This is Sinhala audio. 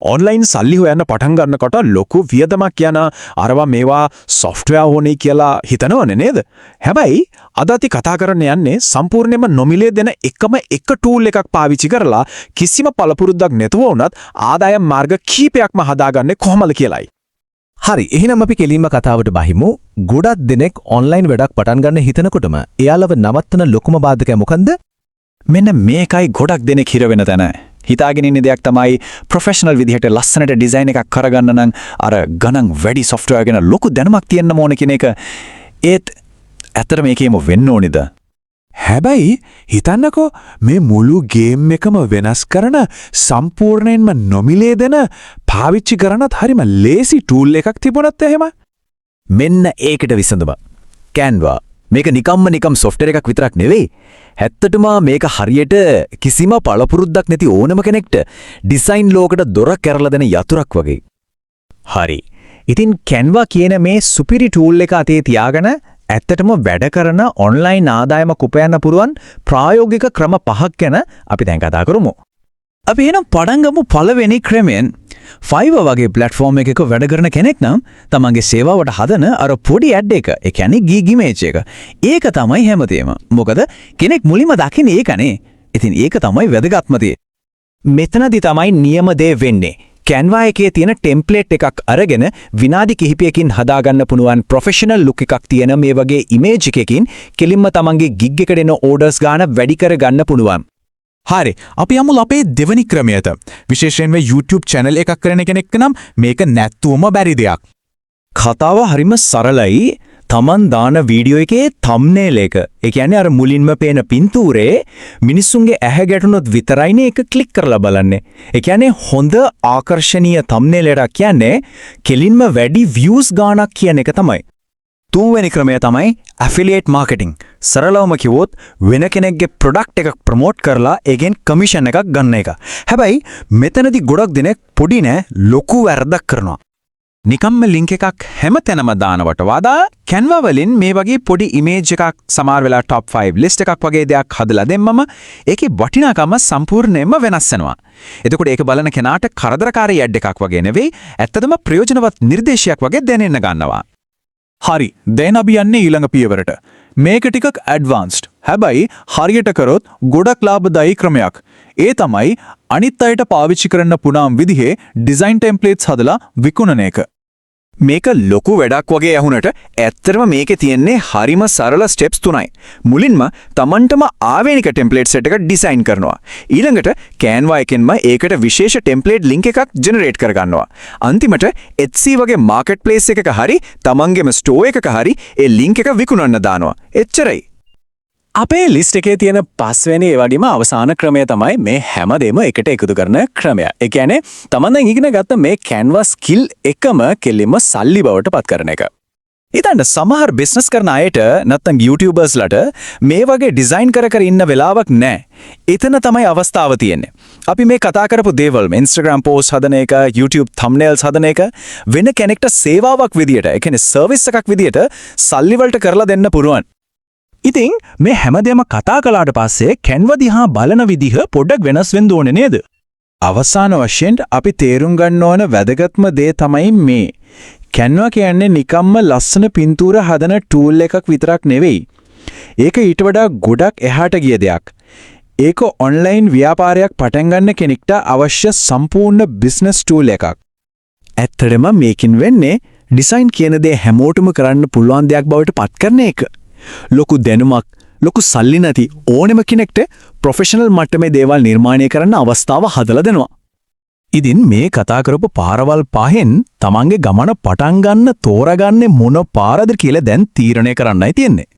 ඔන්ලයින් සල්ලි හොයන්න පටන් ගන්නකොට ලොකු වියදමක් යන අරවා මේවා සොෆ්ට්වෙයාර් ඕනේ කියලා හිතනවනේ නේද? හැබැයි අද අපි කතා කරන්න යන්නේ සම්පූර්ණයෙන්ම නොමිලේ දෙන එකම එක ටූල් එකක් පාවිච්චි කරලා කිසිම පළපුරුද්දක් නැතුව වුණත් ආදායම් මාර්ග කීපයක්ම හදාගන්නේ කොහොමද කියලායි. හරි, එහෙනම් අපි කෙලින්ම කතාවට බහිමු. ගොඩක් දෙනෙක් ඔන්ලයින් වැඩක් පටන් ගන්න හිතනකොටම එයාලව නවත්තන ලොකුම බාධකය මොකන්ද? මෙන්න මේකයි ගොඩක් දෙනෙක් හිර වෙන තැන. හිතාගෙන ඉන්න දෙයක් තමයි ප්‍රොෆෙෂනල් විදිහට ලස්සනට ඩිසයින් එකක් කරගන්න නම් අර ගණන් වැඩි සොෆ්ට්වෙයාර් ගැන ලොකු දැනුමක් තියෙන්න ඕන කියන එක. ඒත් ඇත්තට මේකේම වෙන්න ඕනිද? හැබැයි හිතන්නකෝ, මේ මුළු ගේම් එකම වෙනස් කරන, සම්පූර්ණයෙන්ම නොමිලේ දෙන, පාවිච්චි කරනත් හරිම ලේසි ටූල් එකක් තිබුණත් එහෙම. මෙන්න ඒකට විසඳුම. Canva. මේක නිකම්ම නිකම් සොෆ්ට්වෙයාර් එකක් විතරක් නෙවෙයි. ඇත්තටම මේක හරියට කිසිම පළපුරුද්දක් නැති ඕනම කෙනෙක්ට ඩිසයින් ලෝකෙට දොර ඇරලා දෙන යතුරක් වගේ. හරි. ඉතින් Canva කියන මේ සුපිරි ටූල් එක අතේ තියාගෙන ඇත්තටම වැඩ කරන ඔන්ලයින් ආදායමක් උපයන්න පුළුවන් ප්‍රායෝගික ක්‍රම පහක් ගැන අපි දැන් කතා කරමු. අපි එහෙනම් පටන් ගමු පළවෙනි ක්‍රමයෙන්. Fiverr වගේ ප්ලැට්ෆෝම් එකක වැඩ කරන කෙනෙක් නම් තමන්ගේ සේවාවට හදන අර පොඩි ඇඩ් එක, ඒ කියන්නේ ගිග් ඉමේජ් එක. ඒක තමයි හැමදේම. මොකද කෙනෙක් මුලින්ම දකින්නේ ඒකනේ. ඉතින් ඒක තමයි වැදගත්ම දේ. මෙතනදි තමයි නියම දේ වෙන්නේ. Canva එකේ තියෙන ටෙම්ප්ලේට් එකක් අරගෙන විනාඩි කිහිපයකින් හදාගන්න පුළුවන් ප්‍රොෆෙෂනල් ලුක් එකක් තියෙන මේ වගේ ඉමේජ් එකකින් කෙලින්ම තමන්ගේ ගිග් එකට එන ඕඩර්ස් ගාන වැඩි කර ගන්න පුළුවන්. හරි, අපි යමු අපේ දෙවනි ක්‍රමයට. විශේෂයෙන්ම YouTube channel එකක් කරන කෙනෙක් නම් මේක නැත්තුවම බැරි දෙයක්. කතාව හරිම සරලයි. තමන් දාන වීඩියෝ එකේ තම්නේල් එක. ඒ කියන්නේ අර මුලින්ම පේන පින්තූරේ මිනිස්සුන්ගේ ඇහැ ගැටුනොත් විතරයිනේ ඒක ක්ලික් කරලා බලන්නේ. ඒ කියන්නේ හොඳ ආකර්ෂණීය තම්නේල් එකක් කියන්නේ කෙලින්ම වැඩි වීව්ස් ගාණක් කියන එක තමයි. තුන්වෙනි ක්‍රමය තමයි ඇෆිලියේට් මාකටිං. සරලවම කිව්වොත් වෙන කෙනෙක්ගේ ප්‍රොඩක්ට් එකක් ප්‍රොමෝට් කරලා ඒකෙන් කමිෂන් එකක් ගන්න එක. හැබැයි මෙතනදි ගොඩක් දෙනෙක් පොඩි නෑ ලොකු වැරද්දක් කරනවා. නිකම්ම ලින්ක් එකක් හැමතැනම දානවට වඩා Canva වලින් මේ වගේ පොඩි ඉමේජ් එකක්, සමහර වෙලාවට টොප් 5 ලිස්ට් එකක් වගේ දෙයක් හදලා දෙම්මම ඒකේ වටිනාකම සම්පූර්ණයෙන්ම වෙනස් වෙනවා. එතකොට ඒක බලන කෙනාට කරදරකාරී ඇඩ් එකක් වගේ නෙවෙයි, ඇත්තටම ප්‍රයෝජනවත් නිර්දේශයක් වගේ දැනෙන්න ගන්නවා. හරි, දැන් අපි යන්නේ ඊළඟ පියවරට. මේක ටිකක් ඇඩ්වාන්ස්ඩ්. හැබැයි හරියට කරොත් ගොඩක් ලාභදායී ක්‍රමයක්. ඒ තමයි අනිත් අයට පාවිච්චි කරන්න පුළුවන් විදිහේ ඩිසයින් ටෙම්ප්ලේට්ස් හදලා විකුණන එක. මේක ලොකු වැඩක් වගේ ඇහුනට ඇත්තටම මේකේ තියෙන්නේ හරිම සරල ස්ටෙප්ස් තුනයි. මුලින්ම තමන්ටම ආවේනික ටෙම්ප්ලේට් සෙට් එක ඩිසයින් කරනවා. ඊළඟට Canva එකෙන්ම ඒකට විශේෂ ටෙම්ප්ලේට් ලින්ක් එකක් ජෙනරේට් කරගන්නවා. අන්තිමට Etsy වගේ මාකට් ප්ලේස් එකක හරි තමන්ගේම ස්ටෝර් එකක හරි ඒ ලින්ක් එක විකුණන්න දානවා. එච්චරයි. අපේ ලිස්ට් එකේ තියෙන පස්වෙනි ඒ වගේම අවසාන ක්‍රමය තමයි මේ හැමදේම එකට එකතු කරන ක්‍රමය. ඒ කියන්නේ තමන් දැන් ඉගෙන ගත්ත මේ Canva skill එකම කෙලින්ම සල්ලි බවට පත් කරන එක. හිතන්න, සමහර බිස්නස් කරන අයට නැත්නම් YouTubersලට මේ වගේ ඩිසයින් කර කර ඉන්න වෙලාවක් නැහැ. එතන තමයි අවස්ථාව තියෙන්නේ. අපි මේ කතා කරපු දේවල්, Instagram post හදන එක, YouTube thumbnails හදන එක වෙන කෙනෙක්ට සේවාවක් විදියට, ඒ කියන්නේ සර්විස් එකක් විදියට සල්ලි වලට කරලා දෙන්න පුළුවන්. ඉතින් මේ හැමදේම කතා කළාට පස්සේ Canva දිහා බලන විදිහ පොඩ්ඩක් වෙනස් වෙන්න ඕනේ නේද? අවසාන වශයෙන් අපි තේරුම් ගන්න ඕන වැදගත්ම දේ තමයි මේ. Canva කියන්නේ නිකම්ම ලස්සන පින්තූර හදන ටූල් එකක් විතරක් නෙවෙයි. ඒක ඊට වඩා ගොඩක් එහාට ගිය දෙයක්. ඒක ඔන්ලයින් ව්‍යාපාරයක් පටන් ගන්න කෙනෙක්ට අවශ්‍ය සම්පූර්ණ බිස්නස් ටූල් එකක්. ඇත්තටම මේකින් වෙන්නේ ඩිසයින් කියන දේ හැමෝටම කරන්න පුළුවන් දෙයක් බවට පත් කරන එක. ලොකු දැනුමක්, ලොකු සල්ලි නැති ඕනෙම කෙනෙක්ට ප්‍රොෆෙෂනල් මට්ටමේ දේවල් නිර්මාණය කරන්න අවස්ථාව හදලා දෙනවා. ඉතින් මේ කතා කරපු පාරවල් පහෙන් තමන්ගේ ගමන පටන් ගන්න තෝරගන්නේ මොන පාරද කියලා දැන් තීරණය කරන්නයි තියෙන්නේ.